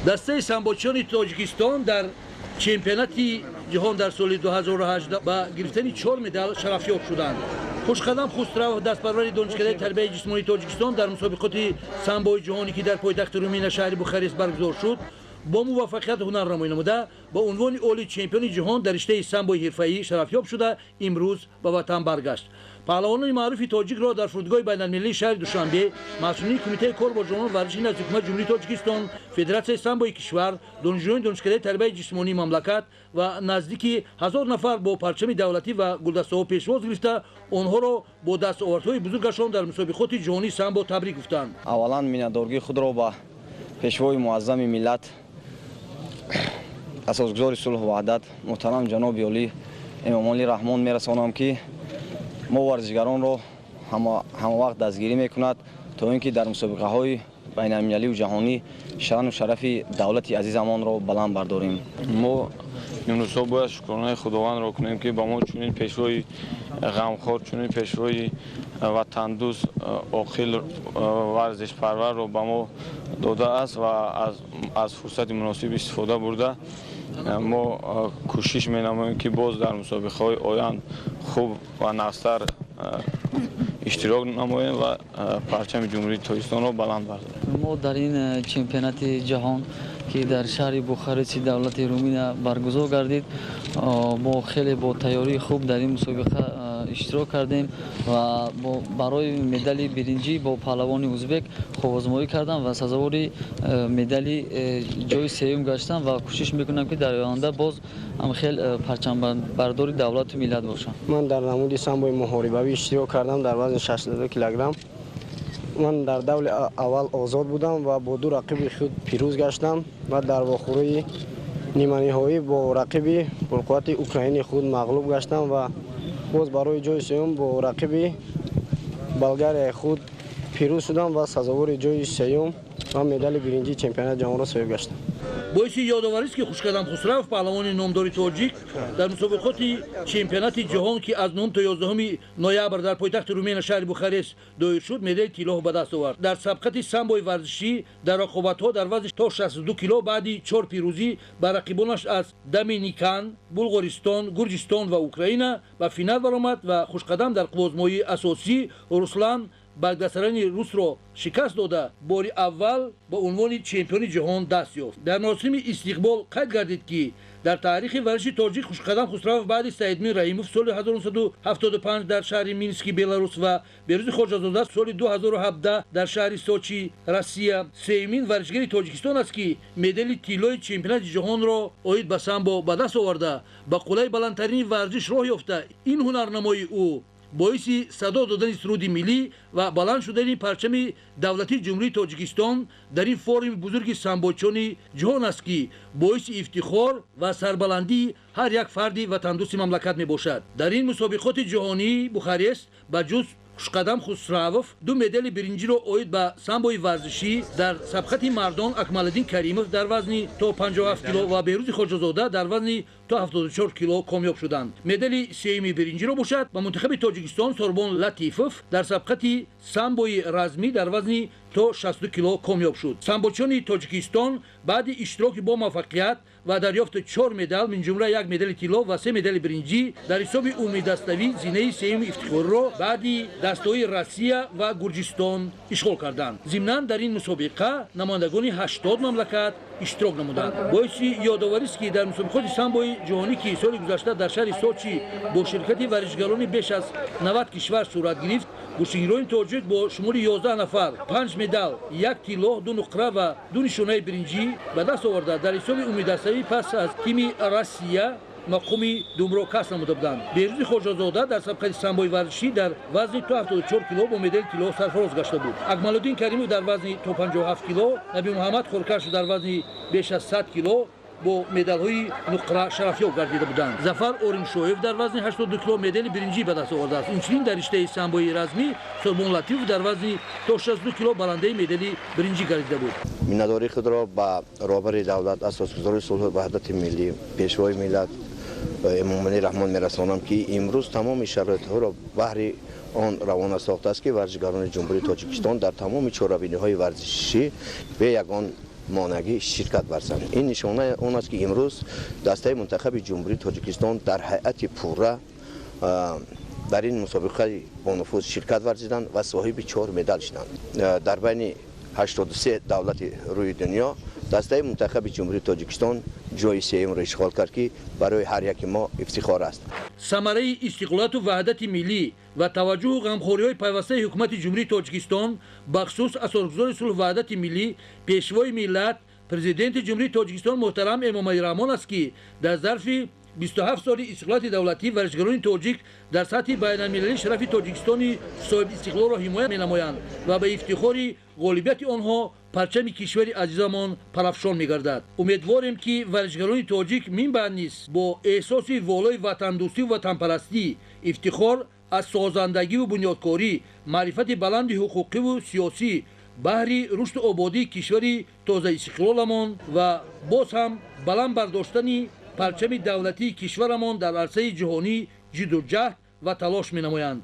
Дастаи самбочиёни Тоҷикистон дар чемпионати ҷаҳон дар соли 2018 ба гирифтани чор медал шарафёб шуданд. Хушқадам Хусравов, дастпарвари Донишкадаи тарбияи ҷисмонии Тоҷикистон, дар мусобиқоти самбои ҷаҳонӣ, ки дар пойтахти Руминия, шаҳри Бухарест баргузор шуд, бо муваффақият ҳунарнамоӣ намуда, ба унвони оли чемпиони ҷаҳон дар риштаи самбои ҳирфаӣ шарафёб шуда, имрӯз ба ватан баргашт. Паҳлавонони маъруфи тоҷикро дар фурудгоҳи байналмилалии шаҳри Душанбе масъулини Кумитаи кор бо ҷавонон, варзиши назди Ҳукумати Ҷумҳурии Тоҷикистон, Федератсияи самбои кишвар, донишҷӯёни Донишкадаи тарбияи ҷисмонии мамлакат ва наздики 1000 нафар бо парчами давлатӣ ва гулдастаҳо пешвоз гирифта, онҳоро бо дастовардҳои бузургашон дар мусобиқоти ҷаҳонии самбо табрик гуфтанд. Аввалан, миннатдоргии худро ба Пешвои муаззами миллат, Асосгузори сулҳу ваҳдат, муҳтарам ҷаноби олӣ Эмомалӣ Раҳмон мерасонам, ки мо варзишгаронро ҳамавақт дастгирӣ мекунад, то ин ки дар мусобиқаҳои байналмилалию ҷаҳонӣ шаъну шарафи давлати азизамонро баланд бардорем. Мо имрӯзҳо бояд шукронаи Худовандро кунем, ки ба мо чунин пешвои ғамхор, чунин пешвои ватандӯст, оқил, варзишпарварро ба мо додааст ва аз фурсати муносиб истифода бурда, мо кӯшиш менамоем, ки боз дар мусобиқаҳои оянд хуб ва нағзтар иштирок намоем ва парчами Ҷумҳурии Тоҷикистонро баланд бардорем. Мо дар ин чемпионати ҷаҳон, ки дар шаҳри Бухарести давлати Руминия баргузор гардид, мо хеле бо тайёрии хуб дар ин мусобиқа иштирок кардем ва барои медали биринҷӣ бо паҳлавони узбек хубозмоӣ кардам ва сазовори медали ҷои сеюм гаштам ва кӯшиш мекунам, ки дар оянда боз ҳам хел парчамбардори давлату миллат бошам. Ман дар намуди самбои муҳорибавӣ иштирок кардам дар вазни 62 килограмм. Ман дар даври аввал озод будам ва бо ду рақиби худ пирӯз гаштам ва дар вохӯрии ниманиҳоӣ бо рақиби пурқуввати украини худ мағлуб гаштам ва боз барои ҷои сеюм бо рақиби болгарияи худ пирӯз шудам ва сазовори ҷои сеюм ва медали биринҷии чемпионати ҷаҳонро соҳиб гаштам. Боиси ёдоварист, ки Хушқадам Хусрав, паҳлавони номдори тоҷик, дар мусобиқоти чемпионати ҷаҳон, ки аз 9 то 11 ноябр дар пойтахти Румения, шаҳри Бухарест доир шуд, медали тиллоҳ ба даст овард. Дар сабқати самбои варзишӣ дар рақобатҳо дар вазни то 62 кило баъди чор пирӯзӣ ба рақибонаш аз Доминикан, Булғористон, Гурҷистон ва Украина ба финал баромад ва Хушқадам дар қуввозмоии асосӣ Руслан Багдасарани русро шикаст дода, бори аввал ба унвони чемпиони ҷаҳон даст ёфт. Дар маросими истиқбол қайд гардид, ки дар таърихи варзиши тоҷик Хушқадам Хусравов баъди Саидмин Раҳимов соли 1975 дар шаҳри Мински Беларус ва Берӯзи Хоҷазода соли 2017 дар шаҳри Сочи Россия сеюмин варзишгари Тоҷикистон аст, ки медали тиллои чемпионати ҷаҳонро оид ба самбо ба даст оварда, ба қуллаи баландтарини варзиш роҳ ёфта. Ин ҳунарнамои ӯ боиси садо додани суруди миллӣ ва баланд шудани парчами давлатии Ҷумҳурии Тоҷикистон дар ин форуми бузурги самбочиёни ҷаҳон аст, ки боиси ифтихор ва сарбаландии ҳар як фарди ватандӯсти мамлакат мебошад. Дар ин мусобиқоти ҷаҳонии Бухарест ба ҷуз Хушқадам Хусравов ду медали биринҷиро оид ба самбои варзишӣ дар сабқати мардон Акмалиддин Каримов дар вазни то 57 кило ва Беҳрӯзи Хоҷазода дар вазни то 74 кило комёб шуданд. Медали сеюми биринҷиро бошад, ба мунтахаби Тоҷикистон Сорбон Латифов дар сабқати самбои размӣ дар вазни то 62 кило комёб шуд. Самбочиёни Тоҷикистон баъди иштироки бо муваффақият ва дарёфти чор медал, минҷумла як медали тилло ва се медали биринҷӣ, дар ҳисоби умумидаставӣ зинаи сеюми ифтихориро баъди дастаҳои Россия ва Гурҷистон ишғол карданд. Зимнан, дар ин мусобиқа намояндагони 80 мамлакат иштирок намуданд. Боиси ёдоварист, ки дар мусобиқоти самбои ҷаҳонӣ, ки соли гузашта дар шаҳри Сочи бо ширкати варзишгарони беш аз 90 кишвар сурат гирифт, гӯштингирони тоҷик бо шумори 11 нафар панҷ медал, як тилло, ду нуқра ва ду нишонаи биринҷӣ ба даст оварда, дар ҳисоби умумидаставӣ пас аз тими Россия мақоми думро касб намуда буданд. Беҳрӯзи Хоҷазода дар сабқати самбои варзишӣ дар вазни то 74 кило бо медали тилло сарфароз гашта буд. Акмалуддин Каримов дар вазни то 57 кило, Набимуҳаммад Хоркашов дар вазни беш аз 100 кило бо медалҳои нуқра шарафёб гардида буданд. Зафар Ориншоев дар вазни 82 кило медали биринҷӣ ба даст овардааст. Инчунин, дар риштаи самбои размӣ Сорбон Латифов дар вазни то 62 кило барандаи медали биринҷӣ гардида буд. Миннатдории худро ба роҳбари давлат, Асосгузори сулҳу ваҳдати миллӣ, Пешвои миллат Эмомалӣ Раҳмон мерасонам, ки имрӯз тамоми шароитҳоро баҳри он равона сохтааст, ки варзишгарони Ҷумҳурии Тоҷикистон дар тамоми чорабиниҳои варзишӣ бе ягон Монагӣ ширкат варзанд. Ин нишонаи он аст, ки имрӯз дастаи мунтахаби Ҷумҳурии Тоҷикистон дар ҳайати пурра дар ин мусобиқаи бонуфуз ширкат варзиданд ва соҳиби чор медал шуданд. Дар байни 83 давлати рӯи дунё дастаи мунтахаби Ҷумҳурии Тоҷикистон ҷои сеюмро ишғол кард, ки барои ҳар яки мо ифтихор аст. Самараи истиқлолияту ваҳдати миллӣ ва таваҷҷӯҳу ғамхориҳои пайвастаи ҳукумати Ҷумҳурии Тоҷикистон, бахусус асосгузори сулҳу ваҳдати миллӣ, Пешвои миллат, Президенти Ҷумҳурии Тоҷикистон муҳтарам Эмомалӣ Раҳмон аст, ки дар зарфи 27 соли истиқлолияти давлатӣ варзишгарони тоҷик дар сатҳи байналмилалӣ шарафи Тоҷикистони соҳибистиқлолро ҳимоя менамоянд ва ба ифтихори ғолибияти онҳо парчами кишвари азизамон парафшон мегардад. Умедворем, ки варзишгарони тоҷик минбаъд низ бо эҳсоси волои ватандӯстию ватанпарастӣ, ифтихор аз созандагиву бунёдкорӣ, маърифати баланди ҳуқуқиву сиёсӣ баҳри рушду ободии кишвари тозаистиқлоламон ва боз ҳам баланд бардоштани парчами давлатии кишварамон дар арсаи ҷаҳонӣ ҷидду ҷаҳд ва талош менамоянд.